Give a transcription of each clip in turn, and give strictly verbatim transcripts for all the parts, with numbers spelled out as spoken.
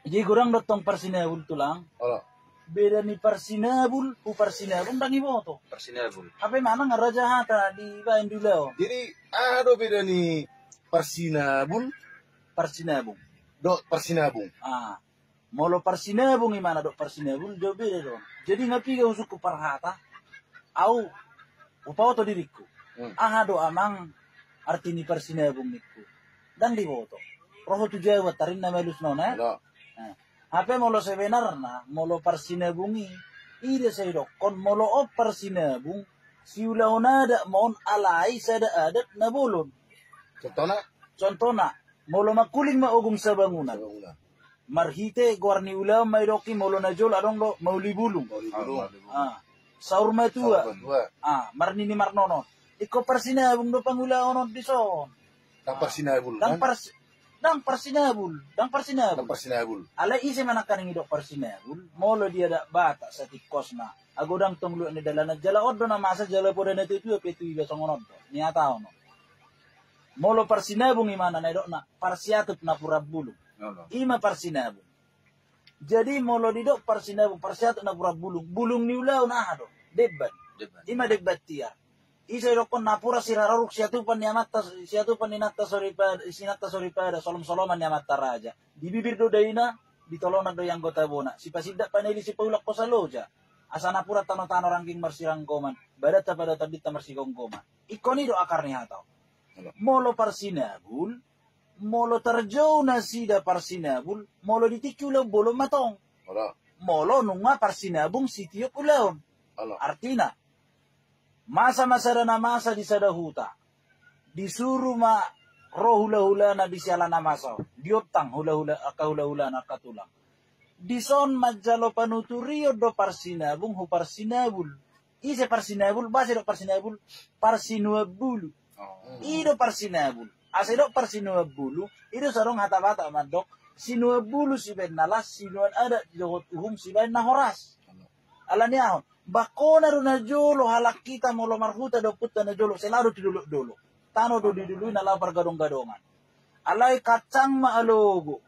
Jadi godang do tong parsinabul, Tulang. Olo. Beda ni parsinabul tu parsinabung ndang diboto. Parsinabul. Hape manang raja hata dibaen di ulaon. Jadi aha do beda ni parsinabul? Parsinabung. Dohot parsinabung. Ah. Molo parsinabung imana dohot parsinabul, jauh beda do. Jadi nga piga husungkun parhata, au hupaoto diringku. Hmm. Aha do amang arti ni parsinabung ningku? Ndang diboto. Ro ho tu Jawa, tarinna malus nona, eh? Olo. Nah, hape molo sebenarna, molo parsinabung i, i do sai didokkon, molo on parsinabung, siulahon adat ma on alai sada adat na bolon. Contohna? Contohna, molo mangkuling ma ogung sabangunan. Sabangunan. Marhite goar ni ulaon ma didok i, molo na jolo adong do mauli bulung. Mauli bulung. Ah, saur matua. Saur matua. Ah, marnini marnono. Ingkon parsinabung do pangulaon on dison. Ndang parsinabul, ndang kan? Pars-, ndang parsinabul, ndang parsinabul. Ndang parsinabul. Alai ise ma nangkaning didok parsinabul, molo di adat Batak satingkosna. Ago ndang tong luat ni dalanan, jala on do na masa, jala poda na tuatua pe tu iba songon on do. Nihatahon on. Molo parsinabung imana na didokna, parsiatup napuran bulung. Olo. I ma parsinabung. Jadi molo didok parsinabung, parsiatup napuran bulung, bulung ni ulaon aha do? Demban. Demban. I ma demban tiar. I sai didokkon napuran siraroruk siatupan ni amanta, siatupan ni inanta soripada, si inanta soripada, solom-soloman ni amanta raja. Di bibir do daina, di tolonan do i anggota bona. Sipasindak paneli sipaulak hosa loja. Asa napuran tano-tano rangging marsiranggoman, badanta pada tondinta marsigomgoman. Ingkon i do akar ni hata on. Olo. Molo parsinabul, molo tarjou nasida parsinabul, molo di tingki ulaon bolon ma tong. Olo. Molo nunga parsinabung sitiop ulaon. Olo. Artina, masa ma sada na masa di sada huta. Disuru ma ro hulahulana di siala na masa on. Diontang hulahula, angka hulahulana, angka tulang. Dison manjalo panuturion do parsinabung hu parsinabul. Ise parsinabul, boasa didok parsinabul, parsinuan bulu. Oh. I do parsinabul. Asa didok parsinuan bulu, i do so adong hata Batak mandok, sinuan bulu sibaen na las, sinuan adat dohot uhum sibaen na horas. Ala ni aha on, bangkona do na jolo halak hita molo marhuta dohot ompunta na jolo, sai laho do tu dolok-dolok. Tano do didului na laho pargadong-gadongan. Alai kacang ma alogo,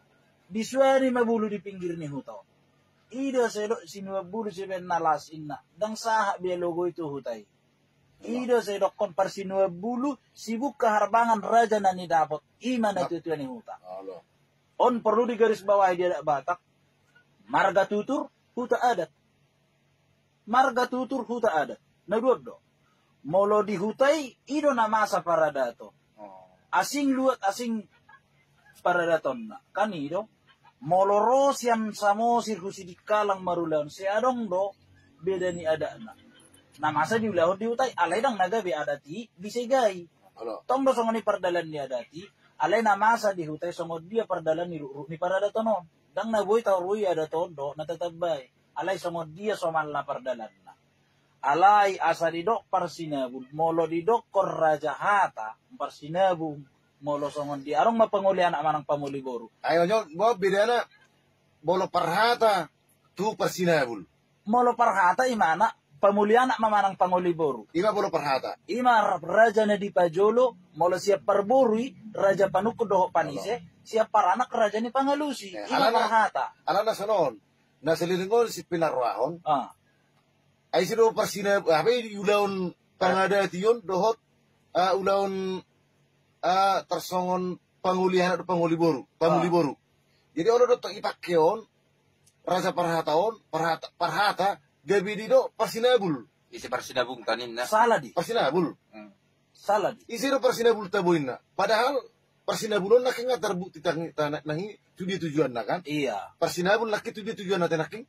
disuani ma bulu di pinggir ni huta on. I do sai didok sinuan bulu sibaen na las inna, ndang sahat be alogo i tu huta i. I do sai didokkon parsinuan bulu, sibungka harbangan raja na nidapot, i ma na tuatua ni huta. Olo. On porlu digarisbawahi di adat Batak, marga tutur, huta adat. Marga tutur, huta adat. Na dua do. Molo di huta i, i do na masa paradaton. Oh. Asing luat, asing paradatonna. Kan i do. Molo ro sian Samosir hu Sidikalang marulaon, sai adong do beda ni adatna. Na masa diulahon di huta i, alai ndang na gabe adat i disegai. Olo. Tong do songon i pardalan ni adat i, alai na masa di huta i songon dia pardalan ni rukruk ni paradaton on. Ndang na boi taurui adat on dohot na tatambai. Alai songon dia somalna pardalanna. Alai asa didok parsinabul, molo didokkon raja hata, parsinabung, molo songon dia. Adong ma pangoli anak manang pamoli boru. Ai, onyo, bo, bedana molo parhata tu parsinabul. Molo parhata imana, pamoli anak ma manang pangoli boru. I ma molo parhata. I ma raja na dipajolo, molo sian parboru i, raja panungkun dohot panise, sian paranak raja ni pangalusi. Eh, i ma alana, parhata. Alana songon on. Na saleleng on si pinarrohahon. Ah. Ai ise do parsina, apa i, ulaon pangadation dohot, ah, ulaon, ah, tarsongon pangoli anak dohot pangoli boru, pamoli boru. Ah. Jadi olo do tong ipake on, raja parhata on, parhata, parhata, gabe didok parsinabul. Ise parsinabung taninna? Sala di. Parsinabul. Hmm. Sala di. Ise do parsinabul taboinna. Padahal parsinabul on nangkin nga tarbukti tang-, tana-, nangkin tu dia tujuanna kan? Iya. Parsinabul nangkin tu dia tujuanna te nangkin?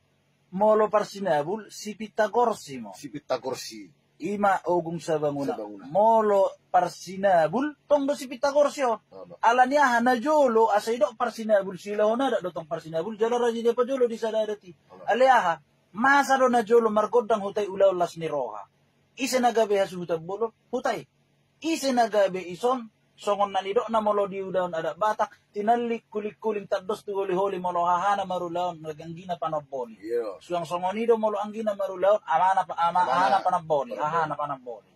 Molo parsinabul, si Pitagorsi mo. Si Pitagorsi. I ma ogung sabangunan. Sabangunan. Molo parsinabul, tong do si Pitagorsi on. Olo. Ala ni aha na jolo, asa idok parsinabul, siulahon adat do tong parsinabul, jala raja dia pajolo di sada adat i. Olo. Alai aha, masa do na jolo margondang huta i ulaon las ni roha. Ise na gabe hasuhuton bolon, huta i. Ise na gabe ison, songon na nidokna molo di ulaon adat Batak, tinallik kuling-kuling tandos tu holi-holi molo hahana marulaon, anggina panomboli. Iya. Suang songon i do molo anggina marulaon, amana pa-, ama-, amana, amana panomboli, amana, hahana panomboli.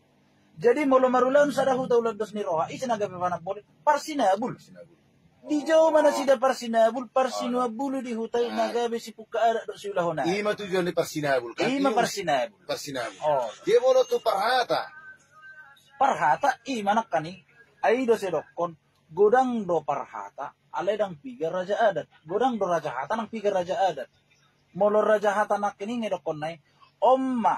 Jadi molo marulaon sada huta ulaon dos ni roha, ise na gabe panomboli, parsinabul. Parsinabul. Dijou ma nasida parsinabul, parsinuan bulu di huta i na gabe sipungka adat dohot siulahon adat. Ima tujuan ni parsinabul, kan? Ima parsinabul. Parsinabul. Jadi molo tu parhata. Parhata, ima nangkaning. Ai do sai dokkon, godang do parhata, alai ndang piga raja adat. Godang do raja hata, ndang piga raja adat. Molo raja hata nangkining i dokkon nai, on ma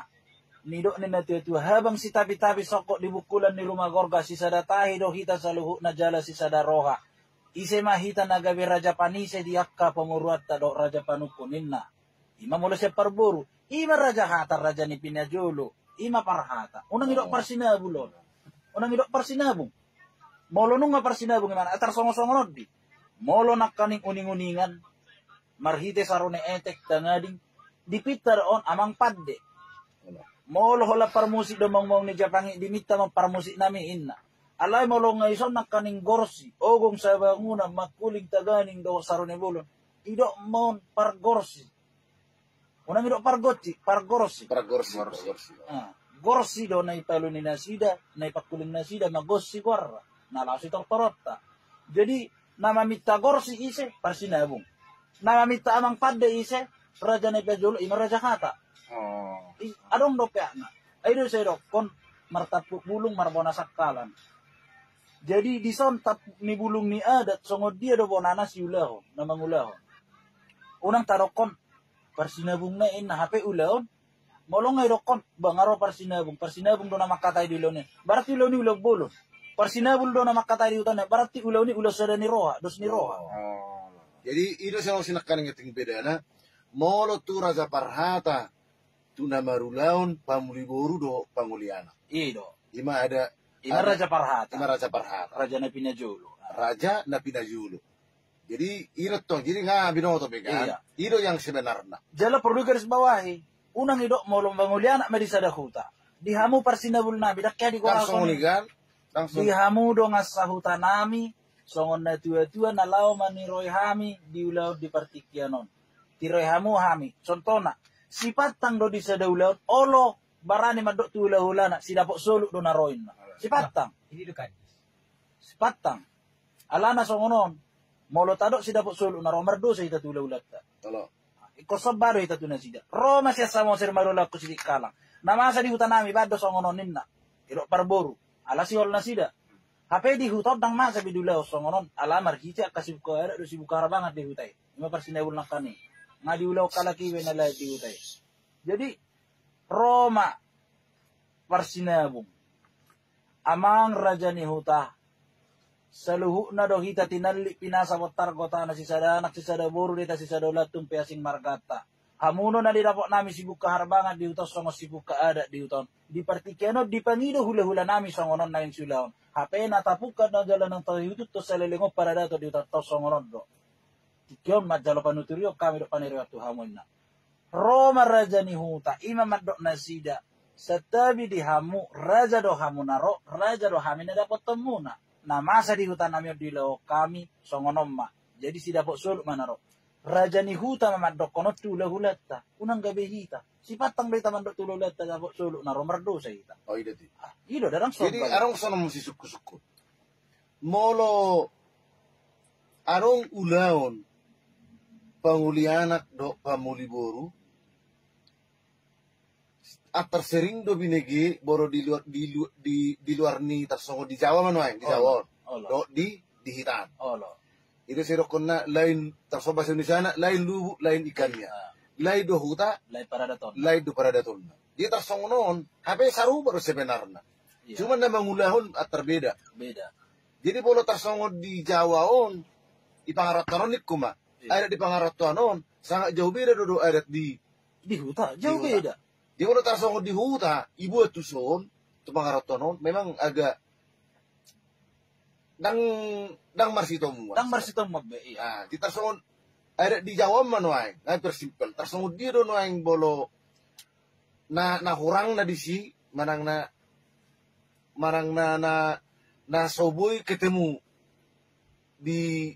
nidok ni na tua-tua, habang sitapi-tapi songkot di bungkulan ni ruma gorga, sisada tahi do hita saluhutna jala sisada roha. Ise ma hita na gabe raja panise di angka pamoruonta dohot raja panungkun ninna. Ima molo sian parboru, ima raja hata, raja ni pinajolo, ima parhata. Unang idok parsinabul on. Unang idok parsinabung. Molo nunga parsinabung ima na tarsongon-songon on di. Molo nangkaning uning-uningan, marhite sarune etek tangading, dipinta do on amang pande. Molo holan parmusik do maung-maung ni Japang i, diminta ma parmusik nami inna. Alai molo nga ison nangkaning gorsi, ogong sabangunan, mangkuling tangading dohot sarune bolon, idok ma on pargorsi. Unang idok pargonsi, pargorsi. Pargorsi, pargorsi. Ah, gorsi do na ipaluni nasida, na ipangkuling nasida, magonsi goarna. Na laos i tortoronta. Jadi, na maminta gorsi ise, parsinabung. Na maminta amang pande ise, raja na pinajolo, ima raja hata. Oh. I, adong do peakna. Ai do sai dokkon, martampuk bulung, marbona sangkalan. Jadi, dison tampuk ni bulung ni adat, songon dia do bonana siulahon, na mangulahon. Unang tadokkon, parsinabung na inna hape ulaon. Molo nga idokkon, ba nga ro parsinabung, parsinabung do na mangkatai di ulaon i. Berarti ulaon i ulaon bolon. Parsinabul do na mangkatai di huta na, berarti ulaon i ulaon sada ni roha, dos ni roha. Oh. Jadi, i do sai nangkaning atik bedana, molo tu raja parhata, tu na marulaon, pamuli boru do, pangoli anak. I do. Ima ada, ima ada raja parhata. Ima raja parhata. Raja na pinajolo. Raja na pinajolo. Jadi, i do tong, jadi nga binoto be kan? Iya. I do yang sebenarna. Jala porlu garis bawahi. Unang idok molo mangoli anak ma di sada huta. Di hamu parsinabul nami, ndang hea di goarhon i kan? Langsung. Di hamu dongan sahuta nami, songon na tua-tua na laho maniroi hami di ulaon di partingkian on. Tiroi hamu hami, contohna, sipantang do di sada ulaon, olo barani mandok tu hula-hulana, sidapot solu do na ro inna. Sipantang. Ini do kan. Sipantang. Alana songon on, molo tadok sidapot solu na ro, mardosa hita tu hula-hulanta. Olo. Ingkon somba do hita tu nasida. Ro ma sian Samosir marulaon sidik kalang. Na masa di huta nami, baen do songon on ninna. Idok parboru. Ala sihol nasida. Hape di huta on ndang masa be diulahon songon on. Ala marhite angka sipungka adat dohot sipungka harbangan di huta i. Ima parsinabul nangkaning. Nga diulahon halak i be na lain di huta i. Jadi, ro ma parsinabung. Amang raja ni huta, saluhutna do hita tinallik pinasa bontar gotana, sisada anak, sisada boru do hita, sisada ulaon, tung pe asing marganta. Hamu do na didapot nami sipungka harbangan di huta on songon sipungka adat di huta on. Di partingkian on dipangido hula-hula nami songon on naeng siulahon. Hape na tapungka na jala naeng taihutihut saleleng on paradaton di huta on songon on do. Tingki on manjalo panuturion hami dohot paniroion tu hamu inna. Ro ma raja ni huta, ima mandok nasida, santabi di hamu, raja do hamu na ro, raja do hami na dapotonmuna. Na masa di huta nami on diulahon hami, songon on ma. Jadi sidapot solu ma na ro. Raja ni huta ma mandokkon on tu hula-hulanta, unang gabe hita. Sipantang do hita mandok tu hula-hulanta dapot solu na ro, mardosa hita. Oh, i do tu. Ah, i do, ndang somba. Jadi adong songon sisungkun-sungkun. Molo adong ulaon pangoli anak dohot pamuli boru, antar sering do binege molo di luar, di lu-, di, di luar ni tarsongon di Jawa ma nuaeng, di Jawa on. Olo. Dohot di, di hita an. Olo. I do sai dokkonna lain tarsongon bahasa Indonesia na, lain lubuk, lain ikannya. Ah. Lain do huta, lain paradaton. Lain do paradaton. Jadi tarsongon on, hape sarupa do sebenarna. Iya. Cuma na mangulahon antar beda. Beda. Jadi molo tarsongon di Jawa on, di pangarantoan on ningku ma. Iya. Adat di pangarantoan on, sangat jauh beda do dohot adat di, di huta, jauh beda. Di huta. Jadi molo tarsongon di huta, dibuat tuson, tu pangarantoan on, memang agak ndang, ndang marsitomuan. Ndang marsitomuan be, iya. Nah, di tarsongon, adat di Jawa on ma nuaeng, nga persimpel. Tarsongon dia do nuaeng molo na, na hurangna disi, manang na, manang na, na, na so boi ketemu di,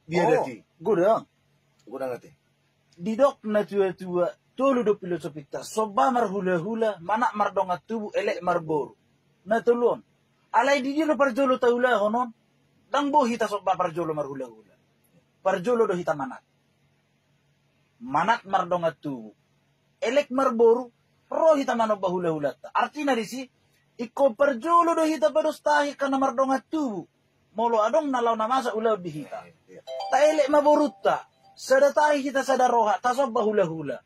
di adat i. Oh, godang. Godang ate. Didok na tua-tua, tolu do filosofinta, somba marhula-hula, manat mardongan tubu, elek marboru. Na tolu on. Alai di dia do parjolo taulahon on? Ndang boi hita somba parjolo marhulahula. Parjolo do hita manat. Manat mardongan tubu. Elek marboru, ro hita manomba hulahulanta. Artina disi, ingkon parjolo do hita pados tahi angka na mardongan tubu. Molo adong na laho na masa ulaon di hita. Taelek ma borunta. Sada tahi hita sada roha, tasomba hulahula.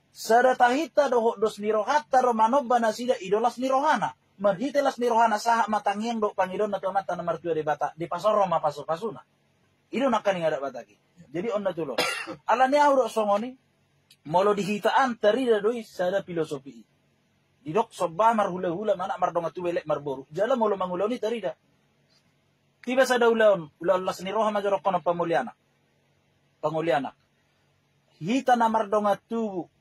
Sada tahinta dohot dos ni rohanta do manomba nasida, i do las ni rohana. Marhite las ni rohana sahat ma tangiang dohot pangidoanna tu Amanta na martua Debata, dipasahat ma pasupasuna. I do nangkaning adat Batak i. Jadi on na tulo. Alani ahu do songon i, molo di hita an tarida do i sada filosofi i. Didok somba marhulahula, manat mardongan tubu, elek marboru. Jala molo mangulahon i tarida. Tiba sada ulaon, ulaon las ni roha ma jo dohonon pangoli anak. Pangoli anak. Hita na mardongan tubu.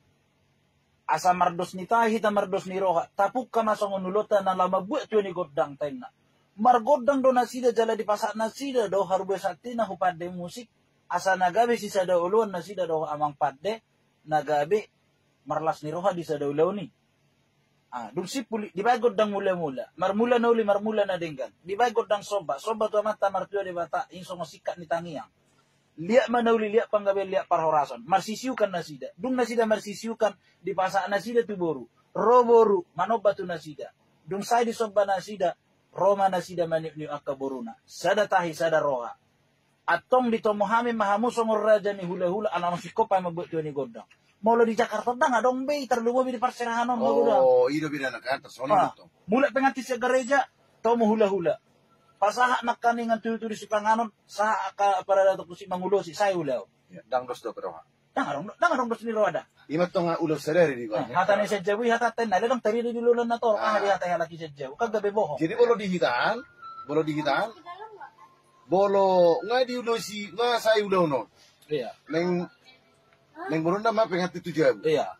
Asa mardos ni tahi hita, mardos ni roha. Tapungka ma songon ulaonta na laho mambuat tua ni gondang, tainna. Margondang do nasida jala dipasahat nasida do haru boe santina hu pande musik. Asa na gabe sisada oloan nasida dohot amang pande. Na gabe marlas ni roha di sada ulaon i. Ah, dung simpul i, dibaen gondang mulamula, marmula na uli, marmula na denggan, dibaen gondang somba, somba tu Amanta martua Debata, i songon singkat ni tangiang. Liat ma na uli, liat panggabean, liat parhorasan, marsisiukan nasida. Dung nasida marsisiukan, dipasahat nasida tu boru. Ro boru, manomba tu nasida. Dung sae disomba nasida, ro ma nasida maniukniuk angka boruna. Sada tahi, sada roha. Antong ditomu hami ma hamu songon raja ni hulahula, ala naung singkop hami mambuat tua ni gondang. Molo di Jakarta on ndang adong be i, tarlumobi di parserahan on ma godang. Oh, i do bedana kan, tarsongon i do tong. Mulak pengantin sian gareja, tomu hulahula. Pasahat nangkaningan tudutudu sipanganon, sahat angka paradaton musik, mangulosi, sae ulaon. Ndang dos dope roha. Ndang adong, ndang adong dos ni roha da. Ima tong ulaon sadari di. Hata ni sian jabu i, hata ten na ledang tarida di lolan na torop, aha di hata halak i sian jabu, kan gabe bohong. Jadi molo di hita an, molo di hita an, molo nga diulosi, nga sae ulaon on. Iya. Naeng, naeng borunta ma pengantin tu jabu. Iya.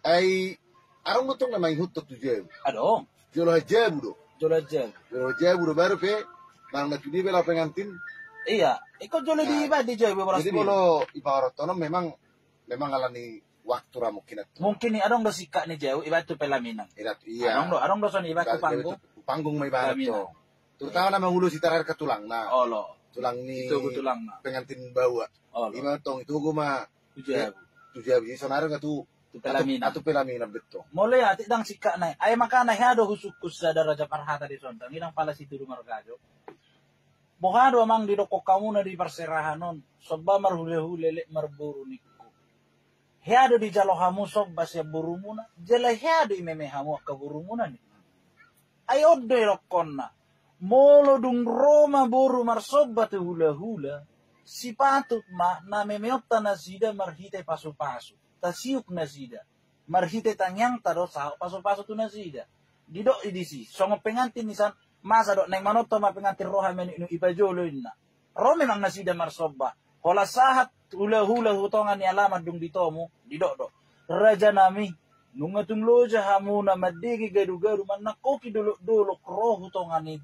Ai adong do tong na mangihuthon tu jabu. Adong. Jolo hajabu do. Jolo hajabu. Jolo hajabu do, baru pe manang na tu dia pe laho pengantin. Iya, ingkon jolo dibaen di jabu. Jadi molo iparotonon memang, memang alani waktu ra mungkin. Mungkin i adong do singkat ni jabu ibaen tu pelaminan. Iya. Adong do, adong do songon i ibaen tu panggung. Panggung ma ibaen tong. Terutama na mangulosi tarakhir ke tulangna. Olo. Tulang ni pengantin baoa. Olo. Ima tong itogu ma tu jabu. Tu jabu, jadi sonari nga tu pelaminan. Atu pelaminan betul. Molo i atik ndang singkat na i. Ai makana hea do husungkun sada raja parhata di son, ndang i ndang pala situdu margajo. Boha do amang didokkon hamuna di parserahan on, somba marhulahula, elek marboru ningku. Hea do dijalo hamu somba sian borumuna, jala hea do imeme hamu angka borumuna ningku. Ai on do idokkonna. Molo dung ro ma boru marsomba tu hulahula, sipatut ma na memeonta nasida marhite pasupasu. Tasiuk nasida. Marhite tangiangta do sahat pasupasu tu nasida. Didok i disi, songon pengantin i san, masa do naeng manortor ma pengantin roha maniukniuk i pajolo inna. Ro memang nasida marsomba. Holan sahat hulahula hu tonga ni alaman dung ditomu, didok do. Rajanami, nunga tung loja hamuna mandege gadugadu, manangkoki dolokdolok ro hu tonga ni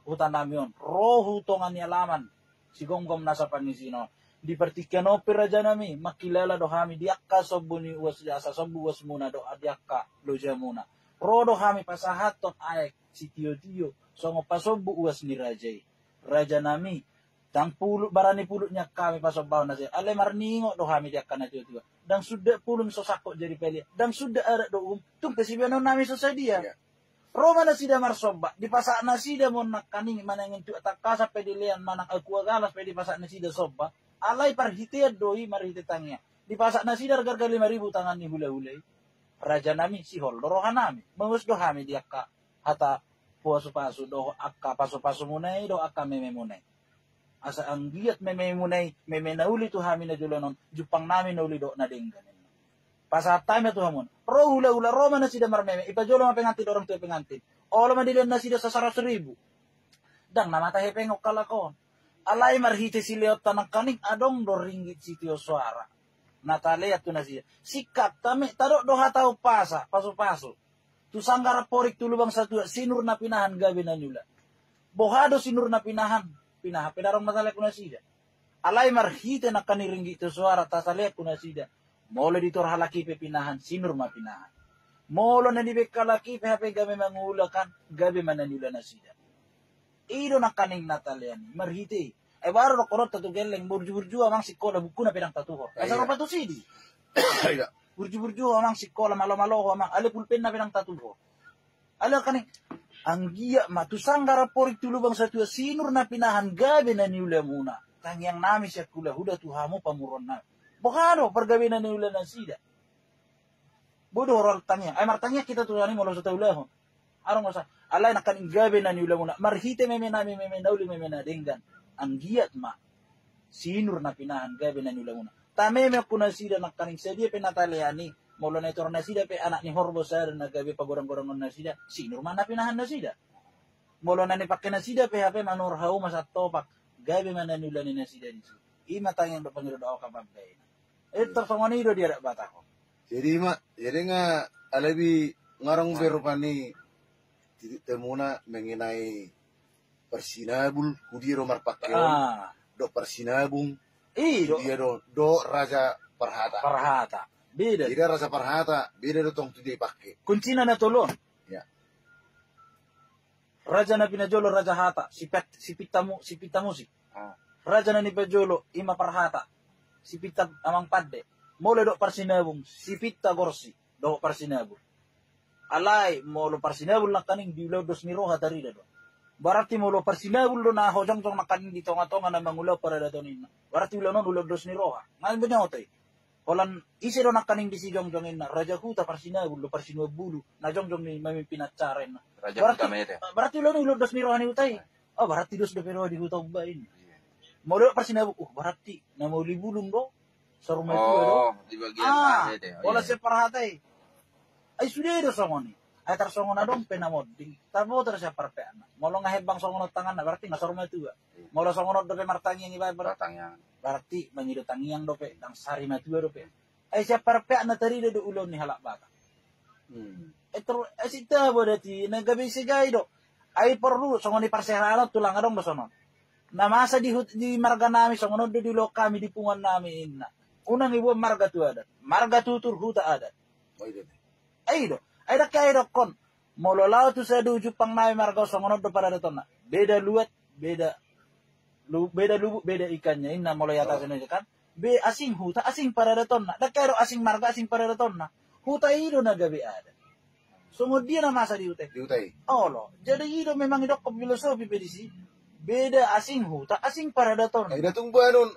hutanami on, ro hu tonga ni alaman sigomgom nasa pangisina on. Di partingkian on pe rajanami, mangkilala do hami di angka sombu ni uas, asa sombu uasmuna dohot di angka lojamuna. Ro do hami pasahathon aek sitiotio songon pasombu uas ni raja i. Rajanami, ndang pulut, barani pulut nian hami pasombahon nasida. Alai marningot do hami di angka na tuatua. Ndang sundat pulung so sangkot jadi palian. Ndang sundat adat dohot uhum, tung pe sibaenonnami so sadia. Ro ma nasida marsomba, dipasahat nasida ma on nangkaning, manang intuak tangkasan pe dilean, manang aqua galas pe dipasahat nasida somba. Alai parhitean do i marhite tangiang. Dipasahat nasida arga arga lima ribu tangan ni hulahula i. Rajanami, sihol do rohanami. Mauas do hami di angka hata pasupasu dohot angka pasupasumuna i dohot angka mememuna i. Asa anggiat mememuna i, meme na uli tu hami na joloan on, jumpangnami na uli dohot na denggan. Pasahat hami ma tu hamu on. Ro hulahula, ro ma nasida marmeme, ipajolo ma pengantin orang tua pengantin. Olo ma dilean nasida sasaratus ribu. Ndang na mata hepeng on halak on. Alai marhite sileonta nangkaning adong do ringgit sitio soara na talean tu nasida. Singkatta me, tadok do hata umpasa, pasupasu. Tu sanggar amporik tu lubang satua, sinur na pinahan gabe na niula. Boha do sinur na pinahan? Pinahan pe ndang adong na talean tu nasida. Alai marhite nangkaning ringgit sitio soara talean tu nasida. Molo dituhor halak i pe pinahan, sinur ma pinahan. Molo na dibaen halak i pe hape gabe mangula kan, gabe ma na niula nasida. I do nangkaning na talean i marhite i. Ai baru dohonon ta tu gelleng, burju-burju amang sikola, bukuna pe ndang tatuhor. Ai sarupa tusi di. Burju-burju amang sikola, malo-malo amang, alai pulpenna pe ndang tatuhor. Alai nangkaning, anggiat ma tu sanggar amporik tu lubang satua, sinur na pinahan gabe na niulamuna. Tangiang nami sian hulahuda tu hamu pamoruon nami. Boha do pargabe na niula nasida? Boi do huroha tangiang. Ai martangiang hita tu Tuhan i molo so taulahon. Adong masa. Alai nangkaning gabe na niulamuna marhite meme nami, meme na uli, meme na denggan. Anggiat ma sinur na pinahan gabe na niulamuna. Tameme tu nasida nangkaning sadia pe na talean i. Molo na itor nasida pe anak ni horbo sada na gabe pagodang-godangon nasida, sinur ma na pinahan nasida. Molo na nipangke nasida pe hape manuhor hauma satopak, gabe ma na niula ni nasida disi. I ma tangiang dohot pangido dohot pambahenan. Etor songon i do di adat Batak on. Jadi ma, jadi nga alebi ngarong be rupani titik temuna mengenai parsinabul, hudia do marpangke on, dohot parsinabung, i do, hudia do, dohot raja parhata. Parhata. Beda. Beda raja parhata, beda do tong tu dia ipangke. Kuncina na tolu on. Ya. Raja na pinajolo raja hata, sipet, sipinta mu, sipinta musik. Raja na nipajolo ima parhata, sipinta amang pande. Molo dohot parsinabung, sipinta gorsi dohot parsinabul. Alai molo parsinabul nangkaning di ulaon dos ni roha tarida do. Berarti molo parsinabul do na ho jongjong nangkaning di tonga-tonga na mangulahon paradaton inna, berarti ulaon on ulaon dos ni roha. Nga binoto i. Holan ise do nangkaning disi jongjong inna, raja huta parsinabul do, parsinuan bulu na jongjong ni mamimpin acara inna. Raja huta ma i. Berarti ulaon on ulaon dos ni roha ni huta i. Oh, berarti dos dope roha di huta umbahen. Molo dohot parsinabung, uh, berarti na mauli bulung do, saur matua do. Di bagian ah, ate, holan sian parhata i. Ai sude do songon i. Ai tarsongon adong pe na monding, taboto do sian parpeakna. Molo nga hembang songon on tanganna, berarti nga saur matua. Molo songon on dope martangiang iba, berarti mangido tangiang dope, ndang sari matua dope. Ai sian parpeakna tarida do ulaon ni halak Batak. Ai tor, ai sitabo dati na gabe sijai do. Ai porlu songon i parseharaan on tulang adong do sonon. Na masa di hut, di marga nami songon on do di ulaon hami, di punguan nami inna. Unang iboan marga tu adat, marga tutur huta adat. Ai do. Ai ndang hea idokkon. Molo laho tu sada jumpang nami marga on songon on do paradatonna. Beda luat, beda lu, beda lubuk, beda ikannya. Inna molo i atas ini kan. Be asing huta, asing paradatonna. Ndang hea do asing marga, asing paradatonna. Huta i do na gabe adat. Songon dia na masa di huta i. Di huta i. Olo. Jadi i do memang idokkon filosofi pe disi. Beda asing huta, asing paradatonna. Ai da tung banun.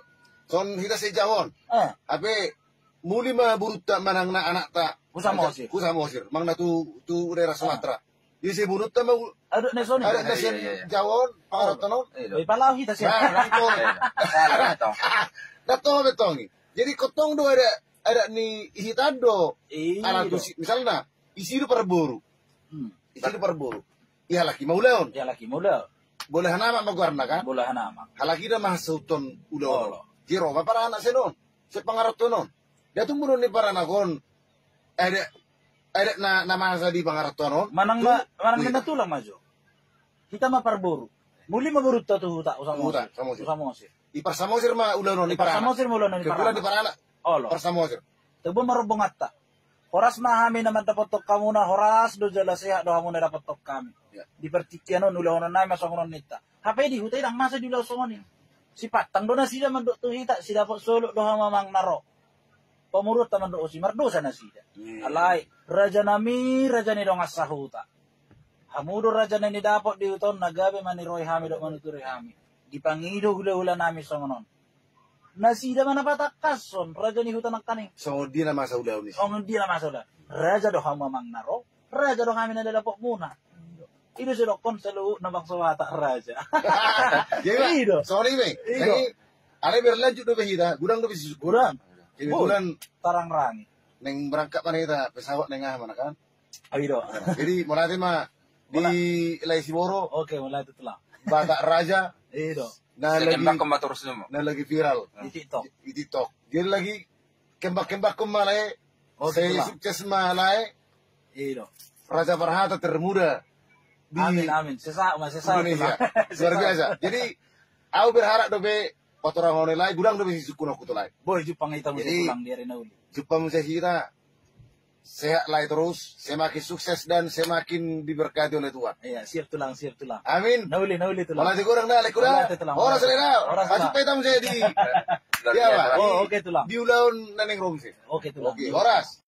Son hita se Jawa on. Eh. Ape muli ma borunta manang na anakta. Husa Mosir. Husa Mosir. Manang na tu, tu daerah Sumatera. Di se borunta ma u-, adat na son i. Adat na son Jawa on, pangarahutna on. Oi, palaho hita se. Nah, nang tong. Nang tong betong i. Jadi kotong do adat, adat ni hita do. Iya. Ala tu si, misalna, isi do parboru. Hmm. Isi do parboru. Ihalaki ma ulaon. Ihalaki ma ulaon. Bolahan amak ma goarna kan? Bolahan amak. Halak i do ma hasauton ulaon. Olo. Jadi ro ma paranak sian on. Sian pangarahutna on. Dia tung boru ni paranak on. Adat, adat na, na masa di pangarahutna on. Manang na, manang na tulang ma jo. Hita ma parboru. Muli ma borunta tu huta, Husa Mosir. Huta, Husa Mosir. Husa Mosir. Di Parsamosir ma ulaon on, di paranak. Parsamosir ma ulaon on, di paranak. Kebetulan di paranak. Olo. Parsamosir. Tebo ma rombonganta. Horas ma hami na mandapothon hamuna, horas do jala sehat do hamu na dapothon hami. Ya. Di partingkian on ulahonon nami ma songon on ninta. Hape di huta i ndang masa diulahon songon i. Sipantang do nasida mandok tu hita, sidapot soluk do hamu amang na ro. Pamoruonta mandok usi, mardosa nasida. Iya. Alai, raja nami, raja ni dongan sahuta. Hamu do raja na nidapot di huta on, na gabe ma niroi hami dohot manuturi hami. Dipangido hulahula nami songon on. Nasida ma na patangkashon, raja ni huta nangkaning. Songon dia na masa ulaon i. Songon dia na masa ulaon. Raja do hamu amang na ro, raja do hami na nidapotmuna. I do sidokkon saluhutna bangso Batak raja. Jadi, i do. Songon i ma i. I do. Jadi, alai berlanjut dope hita, godang dope sisuk. Godang. Jadi, godang. Tarang rangi. Naeng berangkat ma hita, pesawat naeng aha ma na kan. Ayo do. Jadi, mauliate ma di lae Siboro. Oke, mauliate tulang. Batak Raja. Iya do. Na lagi, na lagi viral di TikTok. Di TikTok. Jadi lagi kembang-kembang ma lae. Oke, tulang. Sukses ma lae. Iya do. Raja Parhata termuda di Indonesia. Amin, amin. Sesahat ma, sesahat, tulang. Luar biasa. Jadi, au berharap dope patorang on lae, godang dope sisukkunonku tu lae. Boi, jumpang hita muse, tulang, di ari na uli. Jumpang muse hita. sehat lai terus, semakin sukses dan semakin diberkati oleh Tuhan. Iya, siap tulang, siap tulang. Amin. Nauli, nauli tulang. Mauliate godang da, Lengku da. Mauliate tulang. Horas da. Horas, Masuk tulang. Petam saya di. Iya, Pak. Oh, oke tulang. Di ulaon na naeng ro muse. Oke tulang. Oke, horas.